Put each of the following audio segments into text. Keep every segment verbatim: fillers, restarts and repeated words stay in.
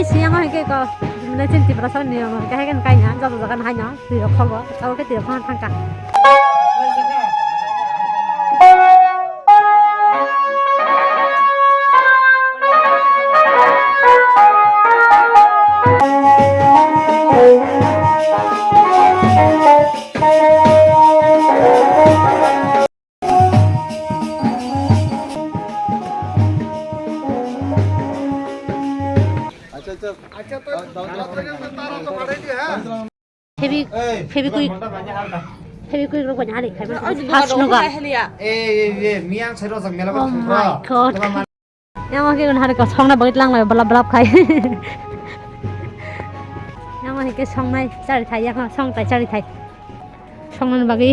Siyang hai ke ko, jumle chin Tiprasa ni niyom hai ke hai kan kai na, joto jaga hai na, twi rok khogo, abo ke twi rok khon thang ka. Febi-, Febikwik, Febikwik rok bani hari khai mano. First no ga. Eh, eh, eh, miyang sai rojak mela. Oh my God. Yang oke kan hari ko songna bagit lang lai balap balap khai. Yang oke songnai chari thai, yang song tai chari thai. Songmani bagwi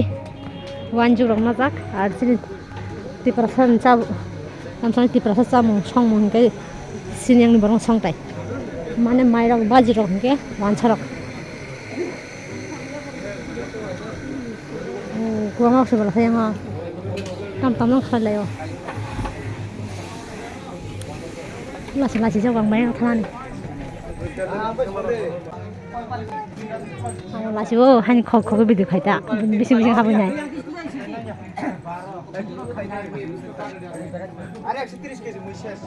wanjwk rok najak, ar chini Tiprasa ni chab-, ang sani Tiprasa chamung songmung hwnkhe sini yang ni borok song tai, mane mai rok baji rok hwnkhe wansa rok. Oh, kwbangma se bwla yang tam tam nang khlai laio. Lasi lasi jok ang bayang thalani. Ang lasi o hani khok khok video khaita. Bising bising habwi nai. Are ekso tris kg mui ses.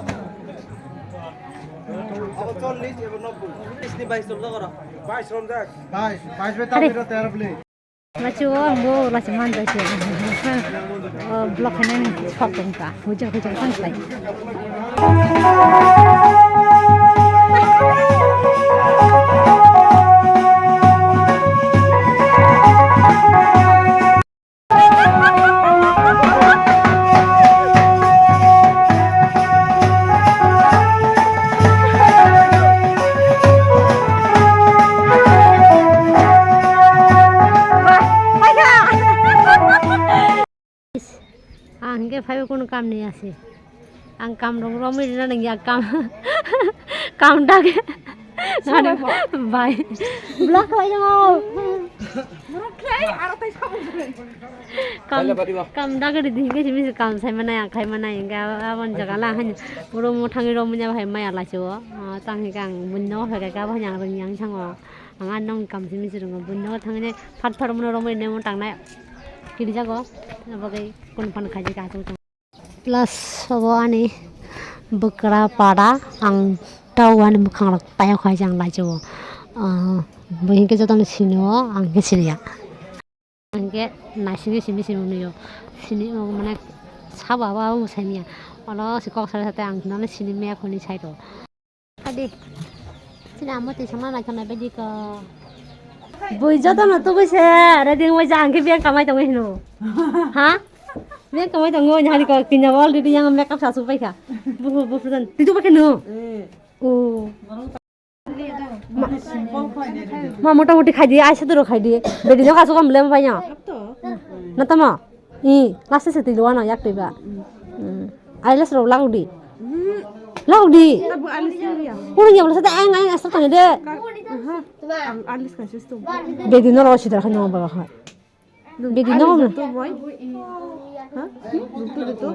Abo chollish, abo nobboi. Tris ni bais romjak oro. Bais romjak. Bais, bais bai. Are. Tero plate. Lachi o ang bo lachi man jai se. O block khainani sok tong kha. Hujak hujak tang khlai. Ang hingke phaibo kunu kam ni asi. Ang kam rok romwi rina nangya kam, kam dage. Bai. Block khlai jamo. Kam, kam dage di hingke simi kam sai manai, ang khai manai, hingke aboni jaga la hani. Puro mo thangwi romwi nya bai maya lachi o. Tang hingke ang bunno hoga ga bani ang rwngya ang sango. Ang ani nong kam simi si rwngo, buino thangni phat phat muno romwi nemo tangnai kirijago, abagwi kunu phano khaijak aswk tong. Plus obo ani bwkra pada, ang tau ani mwkhang rok paiyok hai jang laijao. Ah, bo hinkhe jotono sinio, ang khe siniya. Ang khe naisingwi simi simi nuknio. Sini, oh, mane sabo abo abo mwsai miya. Olo si kok sari sate ang nole sini miya khoni side o. Adi. Sini amo twi sama nai khana bedi ko. Bui joto no tubui se, ready wai ja ang khe beng kamai tongwi hino. Ha? Beng kamai tongo, hari ko kinya already yang makeup sa su paikha. Buhu, buhu jan. Titu pakai no. Eh. Oh. Ma, ma mota moti khai di, ai saduro khai di. Bedi no kasu kam lem bai no. Na tamo. I, last se twi luana yak twi ba. Hmm. Ai les ro lagu di. Hmm. Lagu di. Tabu alis ya. Puro ya bela sate ang, ang asal tang de. Aha. Ang alis ka sisto. Bedi no ro sidar khan no ba kha. Bedi no. Alis to boy. Ha? Dutu dutu.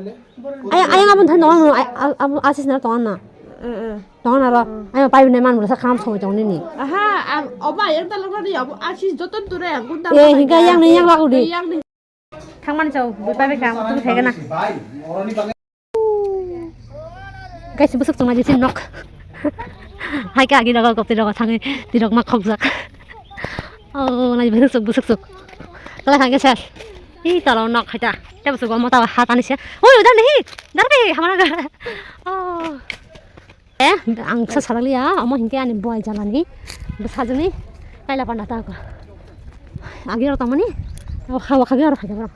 Ay, ay, abon than no, ay, abon asis na to na. Eh, eh. To na ro. Ay, pai ne man bela sa kham so to ni ni. Aha, oba yang ta lo ni, oba asis joton ture ang kun ta. Eh, hinga yang ni yang lagu di. Yang ni. Thangmani chao, bui pai bai kha, ang tong thai gana. Guys, bwswk chwngma jisi nok. Hai khe agi rogo, kopti rogo thangwi, tirok ma khokjak. Oh, nai bwswk chwk, bwswk chwk. Tala thangkhe sir. Ih, tala nok hai ta. Tei bwswk omo ta ha tani se. Oi, udan nahi. Dar be, hamara ga. Oh. Eh, ang sa salak liya, omo hinkhe ani buai jalani, bwsajwkni kaila panda ta kho. Agi rok tongmani, o hawa khagwi aro phaikha borok.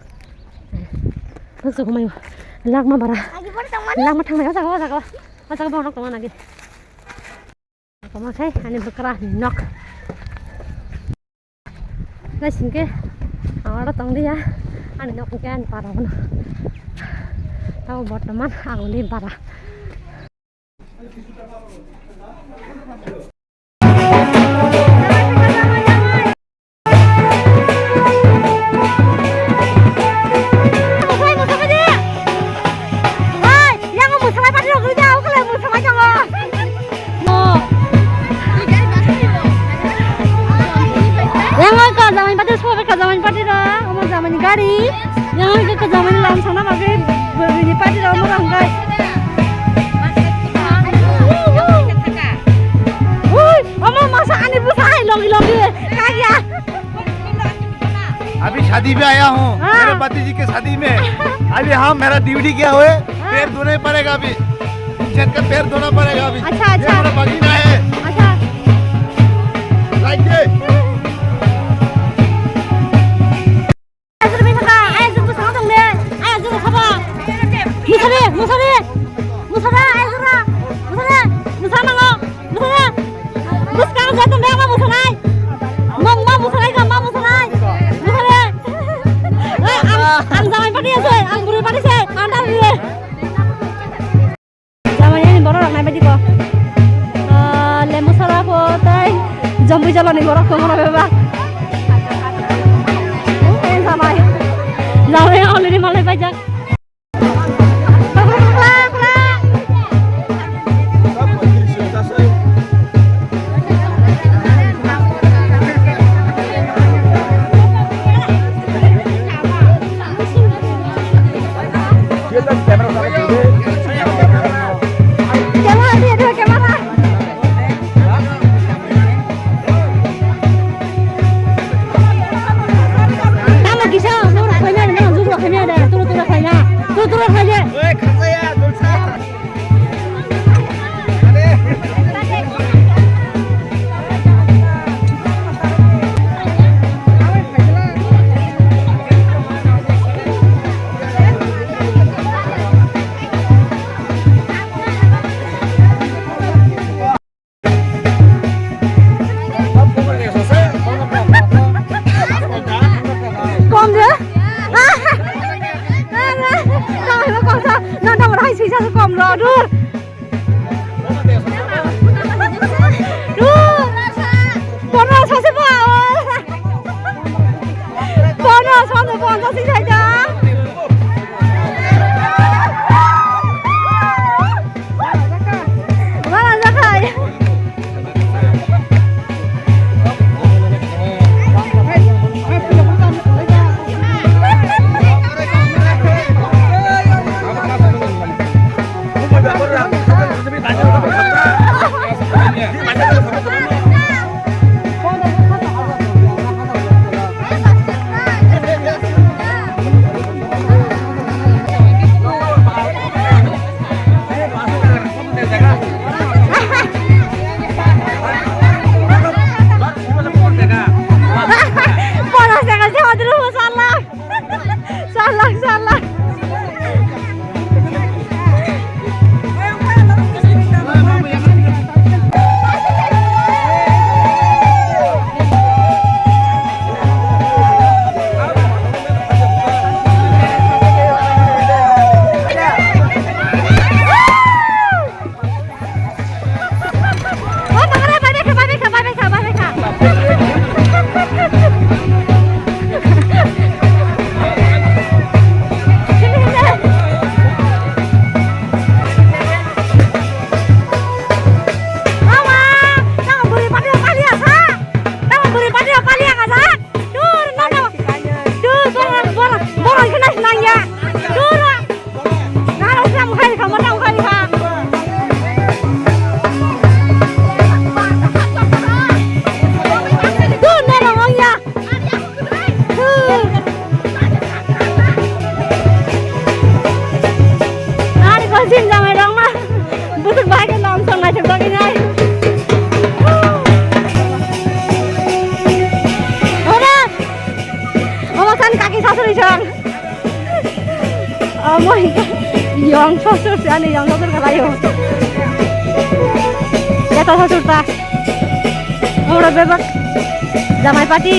Bwswk humai lakma bara. Lakma thangnai, o jaga, o jaga, o jaga borok tongma nagi. Tongma khai ani bwkra nok. Guys, hinkhe ang oro tong liya, ani nok hinkhe ani para bono. Tamo bortoman aguli para. Gari, yang ke ke jamani lam sana bagai, bini party lam orang gai. Ui, ama masa ani busa hai logi logi, kagya. अभी शादी पे आया हूँ, हाँ। मेरे पति जी के शादी में। अभी हम, मेरा ड्यूटी क्या हुए, हाँ। पैर धोने पड़ेगा अभी। इंसान का पैर धोना पड़ेगा अभी। अच्छा, ये अच्छा। हमारा भगीना है। अच्छा। Like they. Ai, juru bisa ka? Ai, juru bisa ka dong de. Ai, juru saba. Musa de, musa de. Musa de, ai, juru. Musa de. Musa nango. Musa de. Bwskang jatong de ma bwsanai. Ma, ma bwsanai ka, ma bwsanai. Bwsanai. Eh, ang, ang jamai party se, ang bwrwi party se, ang tar bwrwi. Jamai ani borok rok nai baidi ko. Ah, lembu sara ko tai jambui jala ni borok ko mora bebak. Eh, jamai. Jamai already malai paijak. Camera, dia, dia, camera. Tamo kisa, nor khaina, nor juro khaina de, turo turo khaina, turo turo khaina. Oi, khasaya, dulsa. Kom je. Kom je. Kom je. Nang tamo hai sisa kom lo dur. Dur. Kono sase ba. Kono sase ba. Panas taka se hotel mo salak. Salak, salak. Dur, no, no. Dur, borok, borok, borok khe nai nang ya. Dur. Nang rok slam khai kha, mata khai kha. Dur, no, no, ong ya. Dur. Ani ko jin jamai rok ma. Butuk bahai ke lom song nai thok dagi nai. Ora. Omo san kaki sasuri san. Omo yang sasur si ani yang sasur kalayo. Eta sasur ta. Ora bebak. Jamai pati.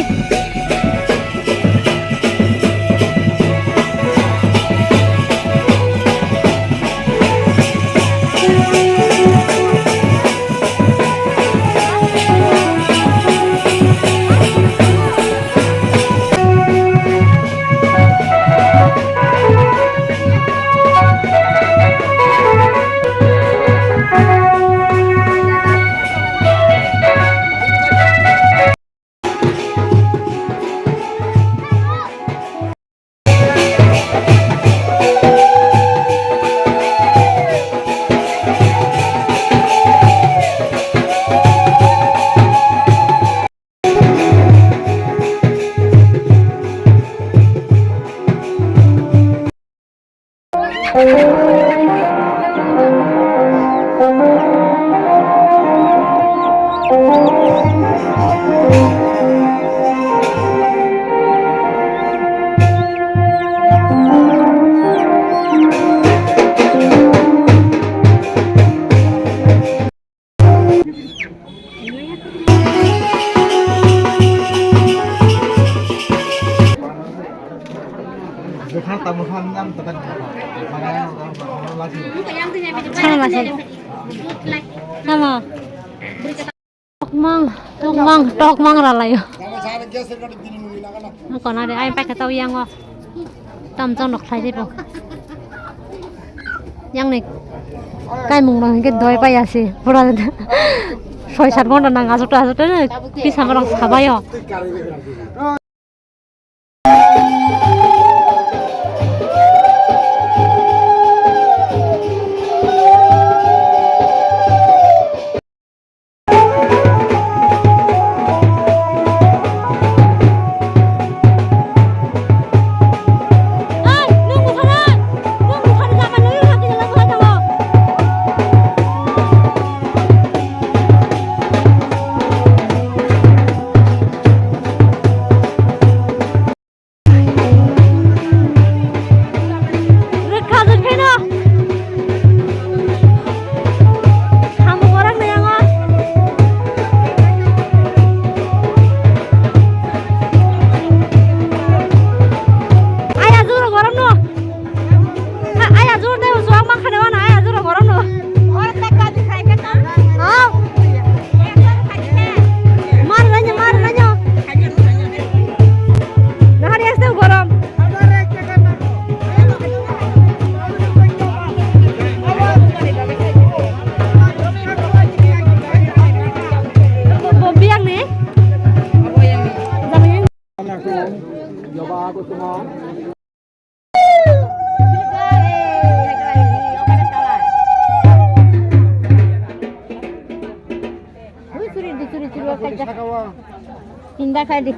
Sama lasi. Sama. Tokmang, tokmang, tokmang ralayo. Kona de, ai paikha tau yango. Tam chong nok thai de bo. Yang ni kaimung no hingke doi pai asi. Pura soi sat gonta nang asuk ta asuk ta pisa marang sabayo. Rwkha rwkhaino. Samung gorang ni yango. Aya juro gorang no. Ha, aya juro dai, usuak ma khade wana, aya juro gorang no. Oh. Mar nanya, mar nanya. Nahari este gorom. Bo biang ni. Ui, suri di, suri, suri, kaisa. Inda khai di.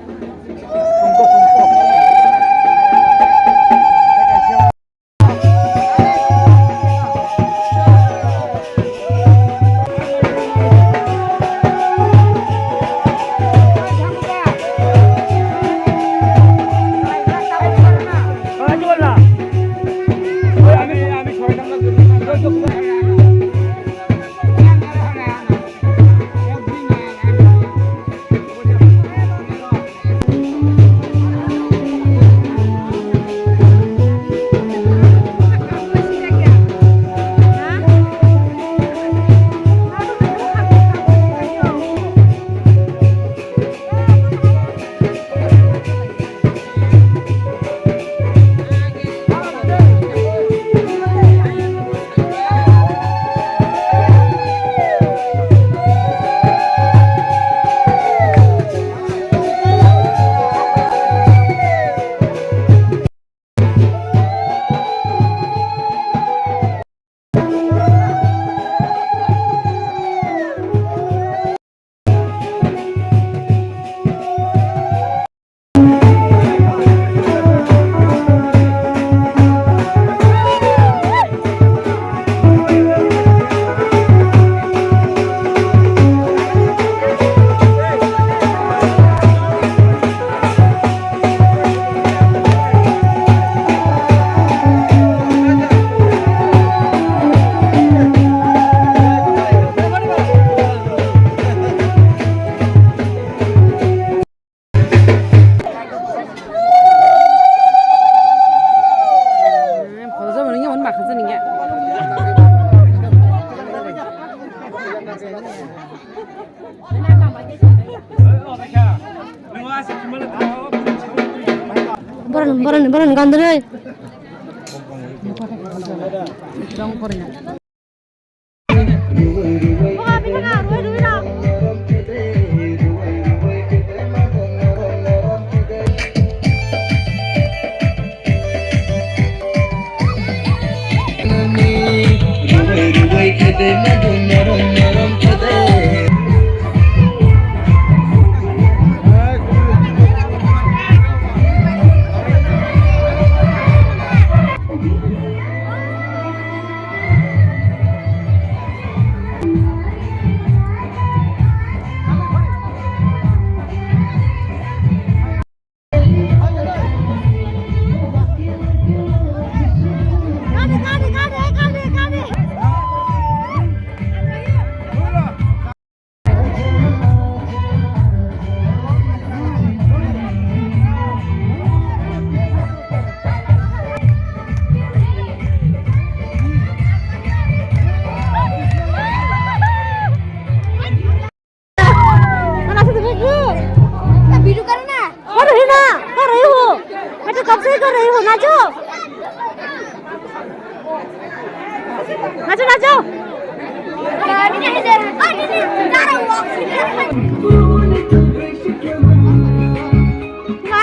Boran, boran, boran, gandroi.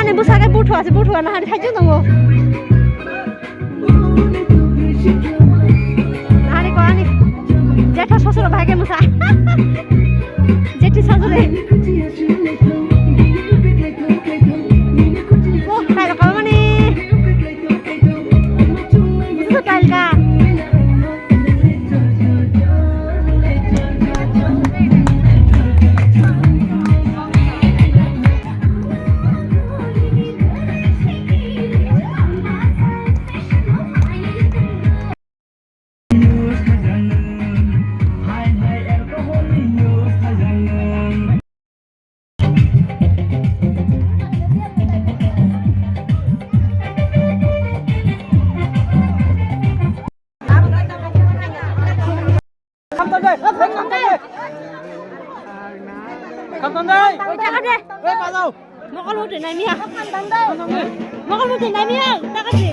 Ani bwsakhe buthua se, buthua nahani thaichung tongo. Nahani ko ani jetha sosoro bahai khe mwsa. Jethi sosore. Oh, nairok mani. Style ka. Mokol mukti nai miya, taka se.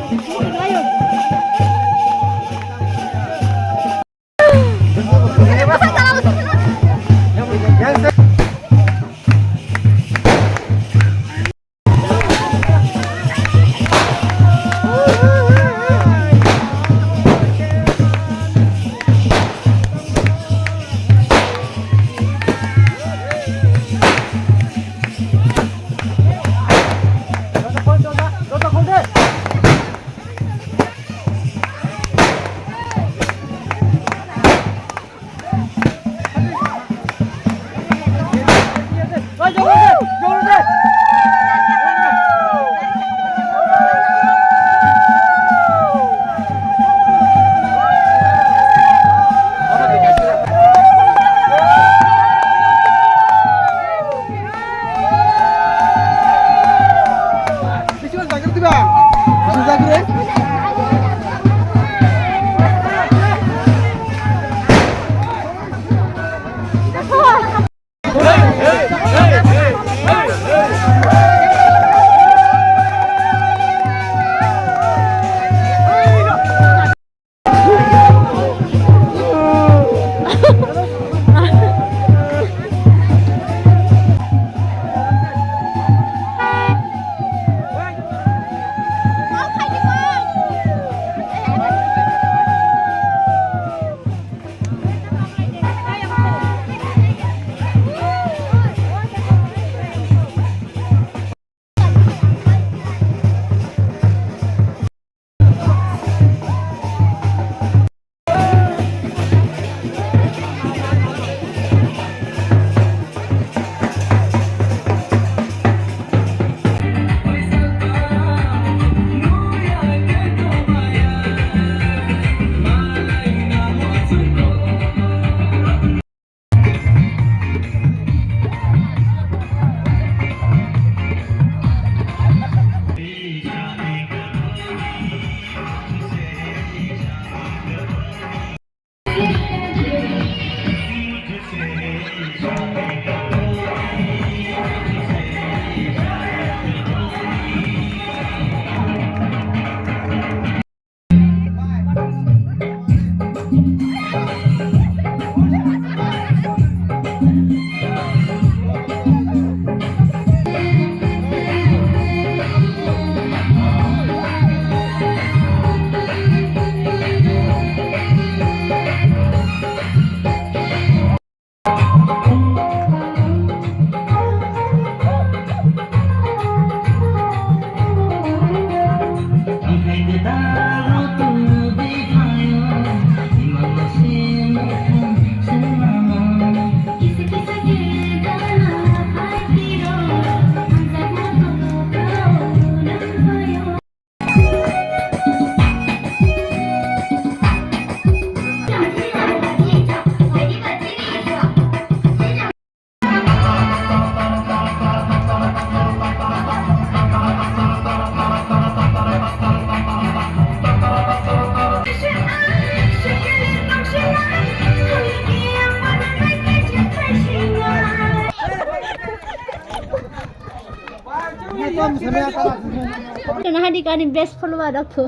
Nahadi kani best follower rok pho.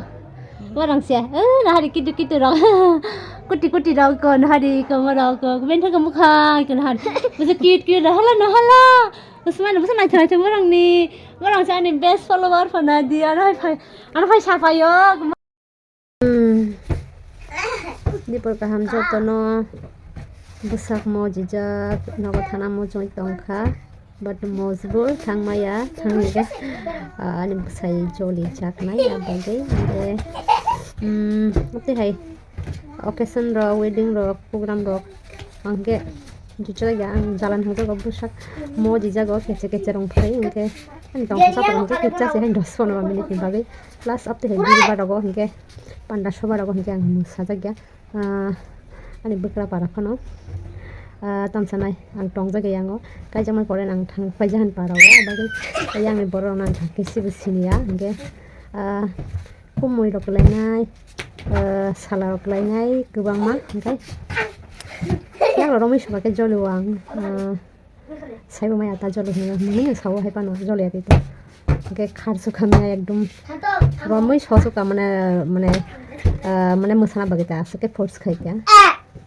Borang se, eh, nahari kitu kitu rok. Kuti kuti rok ko, nahari ko, morok ko. Bentha ko mukha, ko nahari. Bisa cute cute rok, hala, nahala. Usman, bisa naithok naithok borang ni. Borang se ani best follower phana di, ano phai, ano phai sapayo. Hmm. Dipor kaham jotono bwsak mo jijak, nogo thana mo choi tongkha. But mojbur thangmaya, thangmaya, ah, ani bwsai joli jaknai, ah, bagwi, hingke, mm, tei hai occasion rok, wedding rok, program rok, hingke, juchalaga ang jalan hangjago bwsak mo jijago, kece kece rong phai, hingke, ani tongkha satok hingke, kisa se hai dos ponoro minute ni bagwi, plus up tei hai biribar rogo hingke, panda soba rogo hingke ang mwsajak ya. Ah, ani bwkra para phano, ah, tamsa nai ang tongjak ya, yango kaijakmani pore ang thang paijak han para o, bagwi yang ni borok rok no ang thang khe sibo sini ya, hingke, ah, kumui rok kwlainai, ah, sala rok kwlainai kwbangma, hingke yang rok romwi soba khe joli o ang, ah, Saibo maya ta jolo hinwi mwnwi sao hai phano jolo ya tei. Hingke khar sukha maya ekdom romwi so sukha mane, mane, ah, mane mwsana bagwi ta aswk khe force khai kha.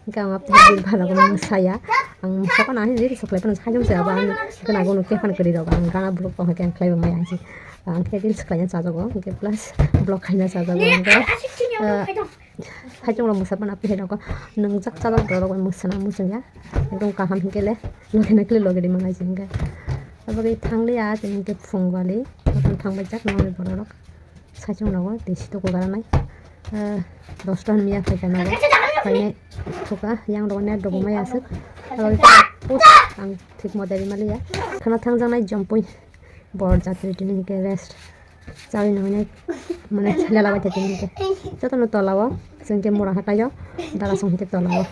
Hingke ang apni bhalo mwsaya. Ang mwsa phano ahini reels khlai phano sajong se abo ang gana gono khe phano kwrwi rok ang gana vlog tong hai khe ang khlai maya hai se. Ang khe reels khlaina chajago hingke plus vlog khaina chajago hingke, ah, Haichung rok mwsa phano aphi hai rok nwngjak chajak borok rok bai mwsana muchung ya. Ekdom kaham hinkhe le logi na khe logi ri manai se hinkhe. Aboni thangliya chini hinkhe phung bali thang bai jak nangni borok rok. Saichung rogo tei sitoko gara nai. Ah, dosta hwnwi ya phaikha nogo. Phainai thuka yang rogo net rogo mai aswk. Aboni post ang thik mo dari maliya. Khana thangjaknai jompui. Bor jatri tini hinkhe rest. Chawi nangni mane lela bai thai tini hinkhe. Jotono tola o chwng khe mura hatai o dara song hinkhe tola o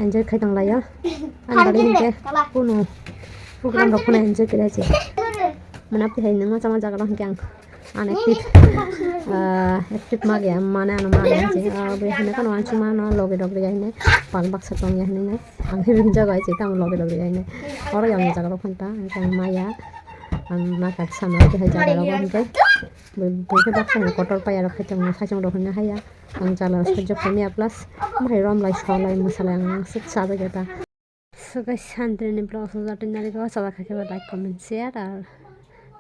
enjoy khai tong lai o. Ani bagwi hinkhe kunu program rok phano enjoy khlai se. Mane aphi hai nangma chama jaga rok hinkhe ang unactive, ah, active ma gaya mane ano ma gaya se. Ah, bwrwi hwnwi kheno uansukma no logi rok rwya hwnwi pal baksa tong ya hwnwi. Ang khe bini jaga hai se tamo logi rok rwya hwnwi. Oro yang jaga rok phano ta ang maya. Ang ma kak sana khe hai jaga rogo hingke. Bo khe baksa hwnwi kotor pai aro khaitong saichung rok hwnwi haya. Ang jala sojok khamya plus bahai rom lai so lai mwsa lai ang sik sa bai ta. So guys, santri ni vlog so jatwi nari ko sa kha khe like, comment, share ar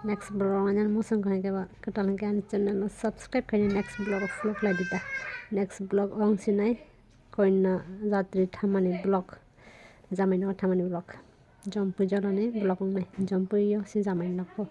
next vlog ang nang musung khai khe ba kwtal hwnkhe ani channel no subscribe khai next vlog vlog lai di ta. Next vlog ong sinai koina jatri thamani vlog. Jamai no thamani vlog. Jompui jolani vlog wngnai. Jompui yo se jamai nokho.